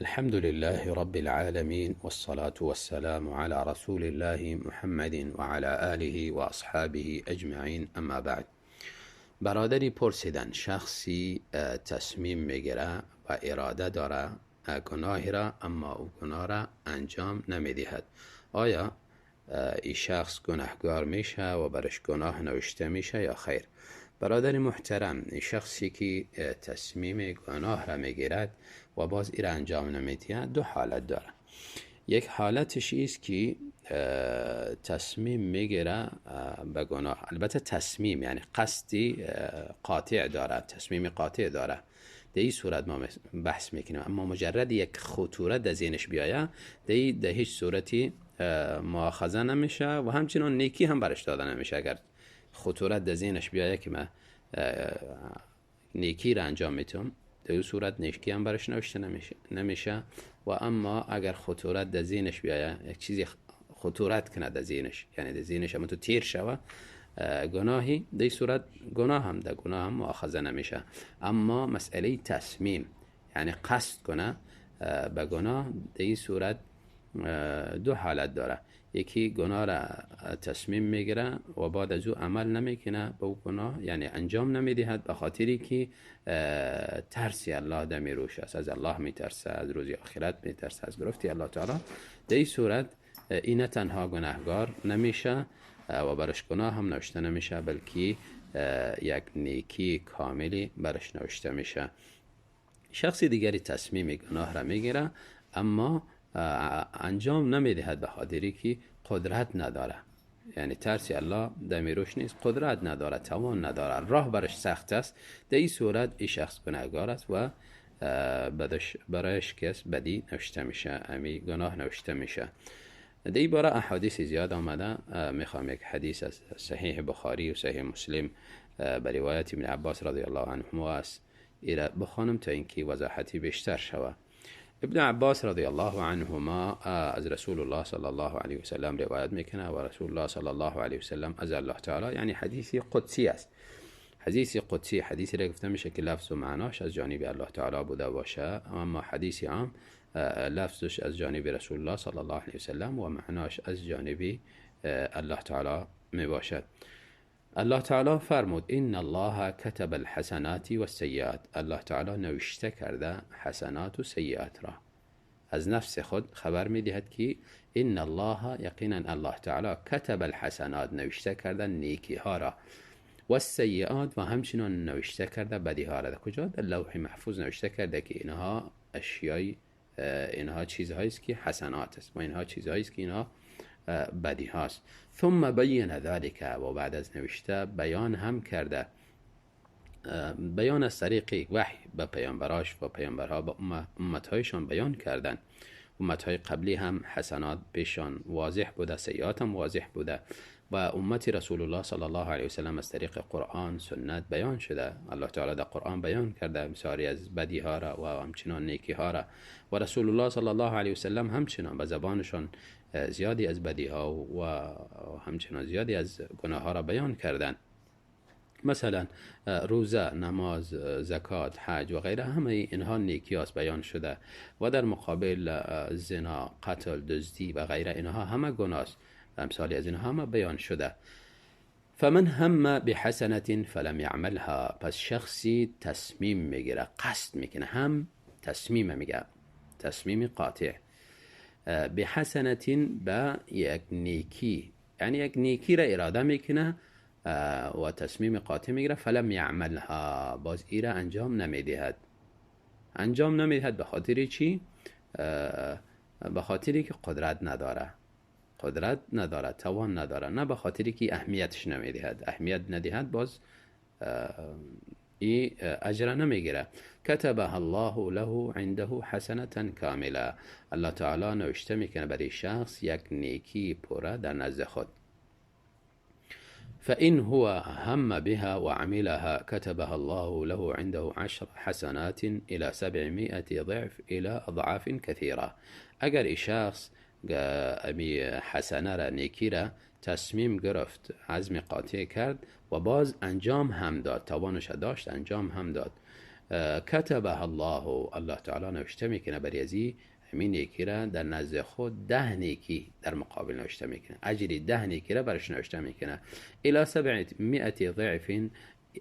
الحمد لله رب العالمين، والصلاة والسلام على رسول الله محمد وعلى آله وأصحابه أجمعين، اما بعد. برادری پرسیدن شخصی تصمیم میگیره و اراده داره گناهی را، اما او گناه را انجام نمیدهد، آیا این شخص گناهگار میشه و برش گناه نوشته میشه یا خیر؟ برادر محترم، این شخصی که تصمیم گناه را میگیرد و باز این را انجام نمیدهد دو حالت داره. یک حالتش است که تصمیم میگیره به گناه، البته تصمیم یعنی قصدی قاطع داره، تصمیم قاطع داره، در این صورت ما بحث میکنیم. اما مجرد یک خطوره در ذهنش بیایه، در هیچ صورتی مؤاخذه نمیشه و همچنان نیکی هم برش داده نمیشه. اگر خطورت در ذهنش بیایه که من نیکی را انجام میتم، در این صورت نیکی هم برش نوشته نمیشه. و اما اگر خطورت در ذهنش بیایه، یک چیزی خطورت کنه در ذهنش، یعنی در ذهنش هم تو تیر شوه گناهی، در این صورت گناه هم در گناه هم مؤاخذه نمیشه. اما مسئله تصمیم یعنی قصد کنه به گناه، در این صورت دو حالت داره. یکی گناه را تصمیم میگیره و بعد از او عمل نمیکنه به او گناه، یعنی انجام نمیدهد، به خاطری که ترسی الله دمی روش است، از الله میترسه، از روز آخرت میترسه، از گرفتی الله تعالی. در این صورت این نه تنها گناهگار نمیشه و برش گناه هم نوشته نمیشه، بلکه یک نیکی کاملی برش نوشته میشه. شخص دیگری تصمیم گناه را میگیره اما انجام نمیدهد، به خاطری که قدرت نداره، یعنی ترسی الله دمیروش نیست، قدرت نداره، توان نداره، راه برش سخت است. در این صورت این شخص گناهگار است و برایش کس بدی نوشته میشه، امی گناه نوشته میشه. در این باره احادیث زیاد آمده. میخوام یک حدیث از صحیح بخاری و صحیح مسلم به روایت ابن عباس رضی الله عنهما است ایره بخوانم تا اینکه وضاحتی بیشتر شود. ابن عباس رضی الله عنهما از رسول الله صلی الله علیه وسلم روایت میکنه و رسول الله صلی الله علیه وسلم از الله تعالی، یعنی حدیث قدسی است. حدیث قدسی حدیثی را گفته میشه که لفظ و معناش از جانب الله تعالی بوده باشه، اما حدیث عام لفظش از جانب رسول الله صلی الله علیه وسلم و معناش از جانب الله تعالی می باشد. الله تعالی فرمود ان الله كتب الحسنات والسیئات. الله تعالی نوشته کرده حسنات و سیئات را. از نفس خود خبر می دهد که ان الله، یقینا الله تعالی كتب الحسنات، نوشته کرده نیکی ها را، والسیئات و همچنان نوشته کرده بدی ها را. در کجا؟ در لوح محفوظ نوشته کرده که اینها اشیای، اینها چیزهایی است که حسنات است و اینها چیزهایی است که اینها بدی هاست. ثم بین ذلك، و بعد از نوشته بیان هم کرده، بیان از طریق وحی به پیامبراش و پیامبرها به امتهایشان بیان کردن. امتهای قبلی هم حسنات پیشان واضح بوده، سیئات هم واضح بوده و امت رسول الله صلی الله علیه وسلم از طریق قرآن سنت بیان شده. الله تعالی در قرآن بیان کرده بسیاری از بدی ها را و همچنان نیکی ها را، و رسول الله صلی الله علیه وسلم همچنان به زبانشان زیادی از بدی ها و همچنان زیادی از گناه ها را بیان کردن. مثلا روزه، نماز، زکات، حج و غیره، همه اینها نیکی هاست بیان شده و در مقابل زنا، قتل، دزدی و غیره، اینها همه گناه است، امثالی از اینها همه بیان شده. فمن هم بحسنة فلم يعملها، پس شخصی تصمیم میگیره، قصد میکنه، هم تصمیم میگه، تصمیم قاطع، بحسنة به یک نیکی، یعنی یک نیکی را اراده میکنه و تصمیم قاطع میگیره، فلم یعملها، باز ای را انجام نمیدهد. انجام نمیدهد به خاطر چی؟ به خاطری که قدرت نداره، قدرت نداره، توان نداره، نه به خاطری که اهمیتش نمیدهد. اهمیت ندهد باز ای اجر نمیگیره. كتبها الله له عنده حسنة کامله، الله تعالی نوشته میکنه برای شخص یک نیکی پوره در نزد خود. فإن هو هم بها وعملها كتبها الله له عنده 10 حسنات إلى 700 ضعف إلى أضعاف كثيرة. اگر ای شخص امی حسنه را، نیکی را تصمیم گرفت، عزم قاطع کرد و باز انجام هم داد، توانش داشت انجام هم داد، كتبها الله، الله تعالی نوشته میکنه برای ازی همین نیکی را در نزد خود 10 نیکی در مقابل نوشته میکنه، اجر 10 نیکی را برش نوشته میکنه. الی 700 ضعف،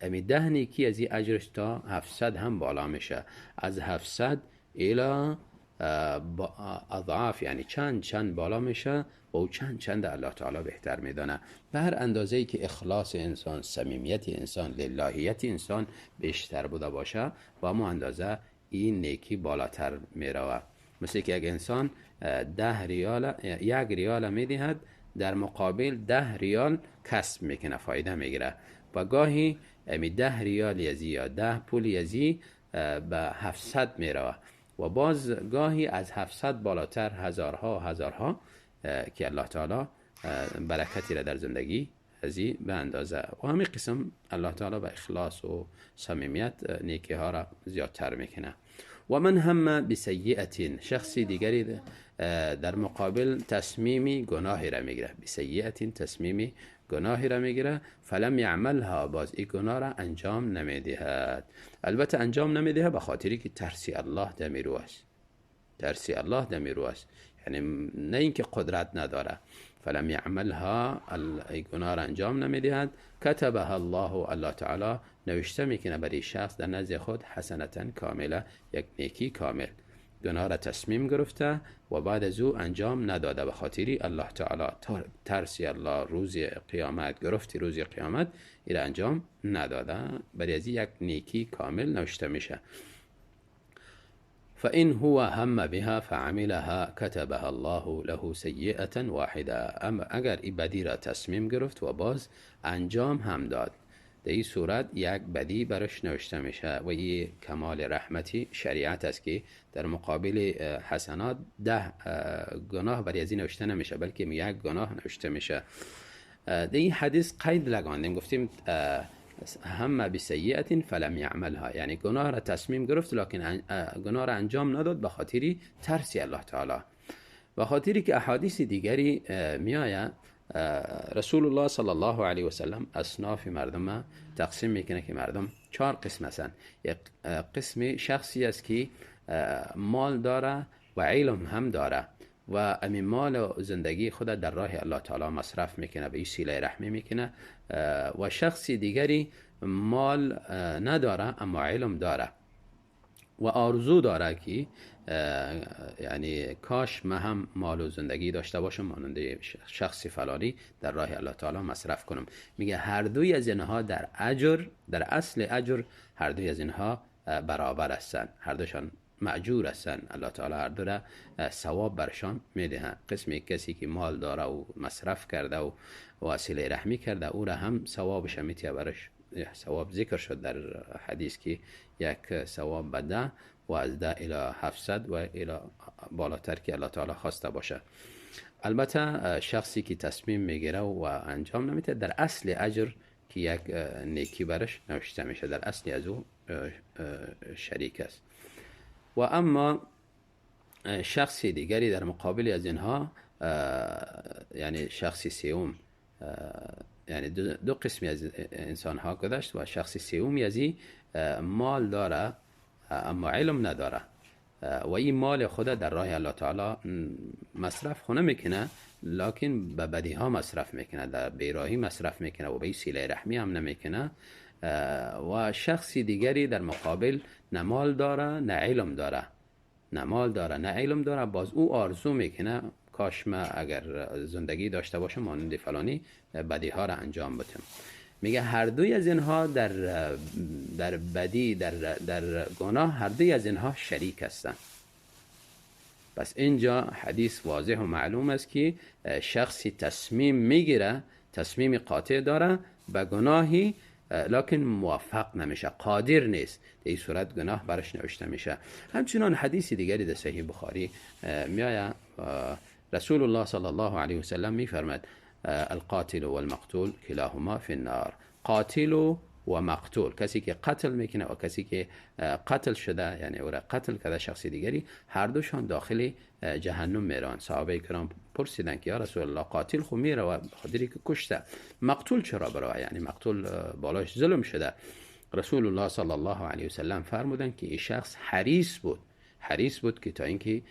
امی 10 نیکی از این اجرش تا 700 هم بالا میشه، از 700 الی اضعاف، یعنی چند چند بالا میشه و او چند چند الله تعالی بهتر میدانه. به هر اندازه ای که اخلاص انسان، صمیمیت انسان، للهیت انسان بیشتر بوده باشه، با مو اندازه این نیکی بالاتر میروه. مثل که یک انسان 10 ریال، 1 ریال میدهد، در مقابل 10 ریال کسب میکنه، فایده میگیره، و گاهی امی 10 ریال یزی یا 10 پول یزی به 700 میروه و باز گاهی از 700 بالاتر، هزارها هزارها، که الله تعالی برکتی را در زندگی ازی به اندازه. و همین قسم الله تعالی به اخلاص و صمیمیت نیکی ها را زیادتر میکنه. و من هم بسیئة، شخصی دیگری در مقابل تصمیمی گناهی را میگیره، بسیئة تصمیمی گناهی را میگیره، فلم یعملها، باز این گناه را انجام نمیدهد. البته انجام نمیدهد به خاطری که ترسی الله دمیرو است، ترسی الله دمیرو است، یعنی نه اینکه قدرت نداره. فلم یعملها، این گناه را انجام نمیدهد، کتبها الله، الله تعالی نوشته میکنه برای شخص در نزد خود حسنتا کامله، یک نیکی کامل. گناه را تصمیم گرفته و بعد از او انجام نداده به خاطری الله تعالی، ترسی الله، روز قیامت گرفتی، روز قیامت این را انجام نداده، برای از یک نیکی کامل نوشته میشه. فإن هو هم بها فعملها كتبها الله له سيئة واحدة. اما اگر این بدی را تصمیم گرفت و باز انجام هم داد، در این صورت یک بدی برش نوشته میشه. و این کمال رحمتی شریعت است که در مقابل حسنات 10 گناه برای از این نوشته نمیشه، بلکه یک گناه نوشته میشه. در این حدیث قید لگاندیم، گفتیم هم بسیئة فلم یعملها، یعنی گناه را تصمیم گرفت لکن گناه را انجام نداد به خاطری ترسی الله تعالی. به خاطری که احادیث دیگری میآید، رسول الله صلی الله علیه و سلم اصناف مردم تقسیم میکنه که مردم 4 قسم هستند. یک قسم شخصی است که مال داره و علم هم داره و امی مال و زندگی خود در راه الله تعالی مصرف میکنه، به این صله رحمی میکنه. و شخص دیگری مال نداره اما علم داره و آرزو داره که یعنی کاش من هم مال و زندگی داشته باشم مانند شخص فلانی در راه الله تعالی مصرف کنم. میگه هر دوی از اینها در اجر، در اصل اجر هر دوی از اینها برابر هستند، هر دوشان مأجور هستند، الله تعالی هر دو را ثواب برشان میده. قسم کسی که مال داره و مصرف کرده و وسیله رحمی کرده، او را هم ثوابش میتیه برش، ثواب ذکر شد در حدیث که یک ثواب به 10 و از 10 الی 700 و الی بالاتر که الله تعالی خواسته باشه. البته شخصی که تصمیم میگیره و انجام نمیده، در اصل اجر که یک نیکی برش نوشته میشه، در اصل از او شریک است. و اما شخص دیگری در مقابل از اینها، یعنی شخص سوم، یعنی دو قسمی از انسان ها گذشت و شخص سوم از این مال داره اما علم نداره و این مال خود در راه الله تعالی مصرف خونه میکنه، لکن به بدی ها مصرف میکنه، در بیراهی مصرف میکنه و به این صله رحمی هم نمیکنه. و شخص دیگری در مقابل نه مال داره نه علم داره، نه مال داره نه علم داره، باز او آرزو میکنه کاش ما اگر زندگی داشته باشم مانند فلانی بدی ها را انجام بدم. میگه هر دوی از اینها در بدی، در گناه، هر دوی از اینها شریک هستند. پس اینجا حدیث واضح و معلوم است که شخصی تصمیم میگیره، تصمیم قاطع داره به گناهی، لکن موفق نمیشه، قادر نیست، در این صورت گناه برش نوشته میشه. همچنان حدیث دیگری در صحیح بخاری میآید، رسول الله صلی الله علیه وسلم میفرماد القاتل والمقتول كلاهما في النار. قاتل و مقتول، کسی که قتل میکنه و کسی که قتل شده، یعنی او را قتل کرده شخص دیگری، هر دوشان داخل جهنم میرن. صحابه کرام پرسیدن که یا رسول الله قاتل خو میره و خاطری که کشته، مقتول چرا بره؟ یعنی مقتول بالاش ظلم شده. رسول الله صلی الله علیه وسلم فرمودند که این شخص حریص بود، حریص بود که تا اینکه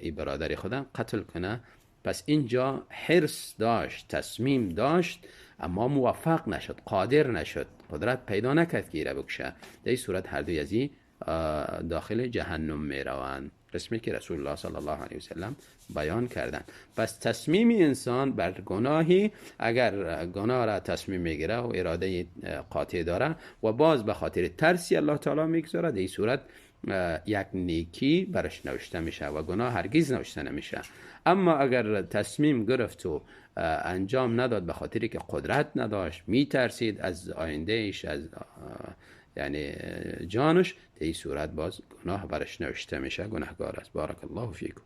ای برادر خودم قتل کنه. پس اینجا حرص داشت، تصمیم داشت، اما موفق نشد، قادر نشد، قدرت پیدا نکرد که ایره بکشه. در این صورت هر دوی از این داخل جهنم می روند، قسمی که رسول الله صلی الله علیه وسلم بیان کردن. پس تصمیم انسان بر گناهی، اگر گناه را تصمیم میگیره و اراده قاطع داره و باز به خاطر ترسی الله تعالی میگذاره، در این صورت یک نیکی برش نوشته میشه و گناه هرگز نوشته نمیشه. اما اگر تصمیم گرفت و انجام نداد به خاطری که قدرت نداشت، میترسید از آیندهش، از یعنی جانش، در این صورت باز گناه برش نوشته میشه، گناهگار است. بارک الله فیکم.